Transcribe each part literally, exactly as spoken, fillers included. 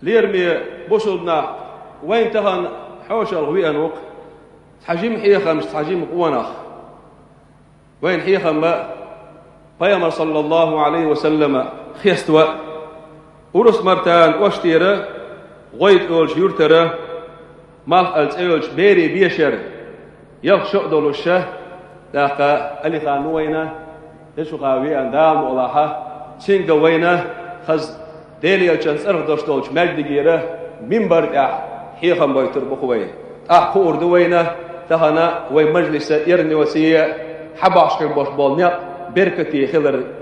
Лераме бусулба нах, вайн тахана хьошалгӀа веана ву-кх цхьа жима хьехамаш, цхьа жима къонах. Вайн хьехам ба Пайхамар, саллаллаху Ӏалайхи ва саллама, хеставар. Урус-Мартан кӀоштера ГӀой-ТӀа йолчу юьртара Малх-Ӏала цӀе йолчу берийн бешара ялх шо а долуш ша, тӀаккха Алихан ву вайна, дешуха веана Дала мукъалахь, цуьнга вайна хаза Делан элчан цӀарах долуш долчу маьждигера мимбар тӀехь хьехам байтур бу-кх вай. ТӀаккха хуур ду вайна тахана вай мажлиса эрна йоций, хьабахьаш хир болуш болу некъ беркате хилар.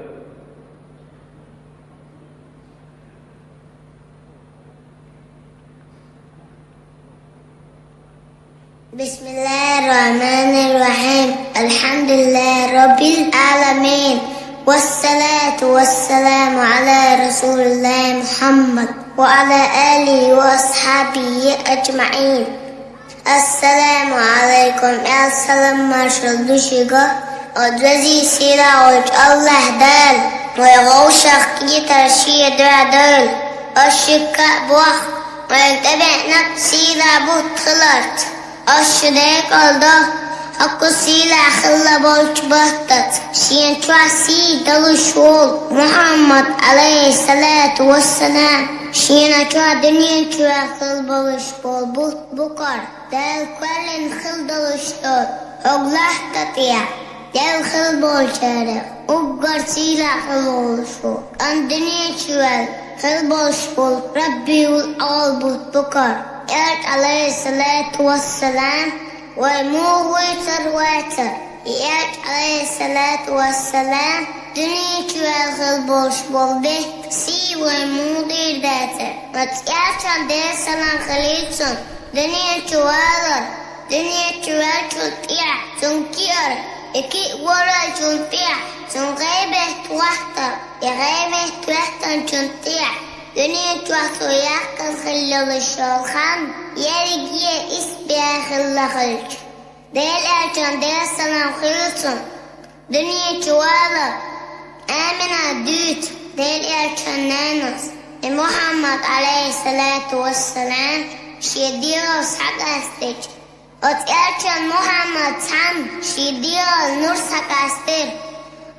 بسم الله الرحمن الرحيم. الحمد لله رب العالمين. والصلاة والسلام على رسول الله محمد وعلى آله وأصحابه أجمعين. السلام عليكم. Элчан салам маршалла ду шуьга. Оцу везачу сийлахьчу АллахӀ Дала вай вовшах кхетар шен дуьхьа дойла. Ас шуьга кхаъ боху, вайна тӀебеана сийлахь бутт хиларца. Ас шу декъала до хӀокху сийлахь хилла болчу баттаца. Шена чохь сий далуш волу Мухьаммад, Ӏалайхиссалату вассалам, шена чохь дуьнен чуьра хилла болуш болу бутт бу-кх хӀара. Дала кхоьллина хилла долуш долу хӀокху латта тӀехь Дела хилла болчарех уггар сийлахь хилла волуш ву. КӀант дуьнен чу ваьлла хилла болуш волу Раббиул-Аввал бутт бу-кх хӀара. Элча, Ӏалайхиссалату вассалам, вай муха вуьйцур вацара? И Элча, Ӏалайхиссалату вассалам, дуьнен чу ваьлла хилла болуш болу бехк, сий вай муха дийр дацара? Оцу Элчан, Делан салам хуьлийла цунна, дуьнен чу валар, дуьнен чу ваьллачул тӀаьхьа цуьнан киара, и киъ волавеллачул тӀаьхьа цуьнан гӀайбатта хӀоттар, и гӀайбатта хӀоьттинчул тӀаьхьа дуьнен чохь цо яьккхина хилла йолуш йолу хан ерриге а исбаьхна хилла хилча. Делан Элчан, Делан салам хуьлийла цунна, дуьнен чу валар, Аминас дуьйцу Делан Элчан нанас, и Мухьаммад, Ӏалайхиссалату вассалам, шен дегӀалла схьакъаьстича. Оцу Элчан, Мухьаммадан, цхьаьна шен дегӀалла нур схьакъаьстира.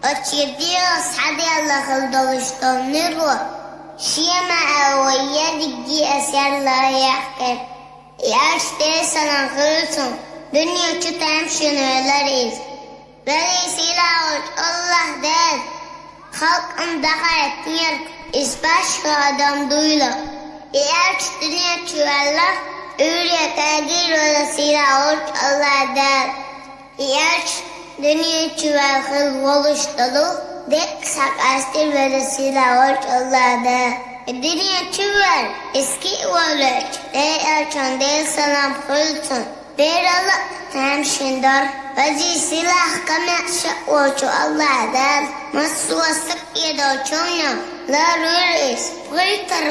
Оцу шен дегӀалла схьадаьлла хилла долуш долу нуро шен маьӀӀе вай ерриге а серла яьккхира. И Элча, Делан салам хуьлийла цунна, дуьнен чу тамашийна велира иза. Везачу сийлахьчу АллахӀ Дала халкъана дӀахаийтинарг иза башха адам дуйла. И Элча дуьнен чу ваьлла, Ӏуьйре кӀайгира везачу сийлахьчу АллахӀ Дала. И Элча дуьнен чу ваьлла хилла волуш долу декъ схьакъаьстира везачу сийлахьчу АллахӀ Дала. И дуьнен чу ваьлла, иза киъ волавелча, Делан Элчан, Делан салам хуьлийла цунна, бералла а тамашийна дара. Везачу сийлахь, кхамаьрша а волчу АллахӀ Дала массо а сакъе долчунна ларвира иза, пхуьйтар